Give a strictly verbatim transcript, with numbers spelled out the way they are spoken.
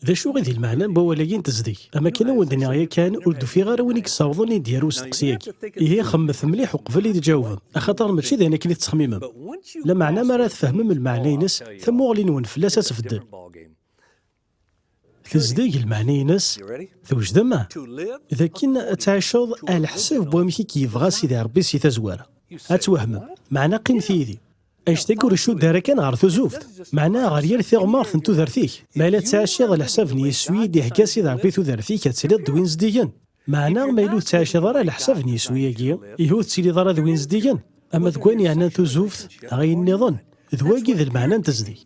D acu i d lmeɛna n wawal-agi n tezdeg? Am akken i wen-d-nniɣ yakan, ur d-ufiɣ ara win i yessawḍen i d-yerr usteqsi-agi. Ihi xemmet mliḥ uqbel i d-tjawbem, axaṭer mačči d ayen akken i tettxemmimem. Lameɛna mi ara tfehmem lmeɛna-ines, tamuɣli-nwen fell-as ad tbeddel. Tezdeg, lmeɛna-ines, twejdem? D akken ad tɛiceḍ ɛla ḥsab n wamek i k-yebɣa Sidi Ṛebbi si tazwara. Ad twehmem, meɛna qqimet yid-i. Annect-agi ur icudd ara kan ɣer tuzuft, meɛna ɣer yal tiɣmert n tudert-ik. Ma yella tettɛiciḍ ɛla ḥsab n yiswi i d-ihegga Sidi Ṛebbi tudert-ik, ad tiliḍ d win zeddigen. Meɛna ma yella ur tettɛiciḍ ara ɛla ḥsab n yiswi-agi, ihi ur tettiliḍ ara d win zeddigen. Ama deg wayen yeɛnan tuzuft, neɣ ayen nniḍen, d wagi d lmeɛna n tezdeg.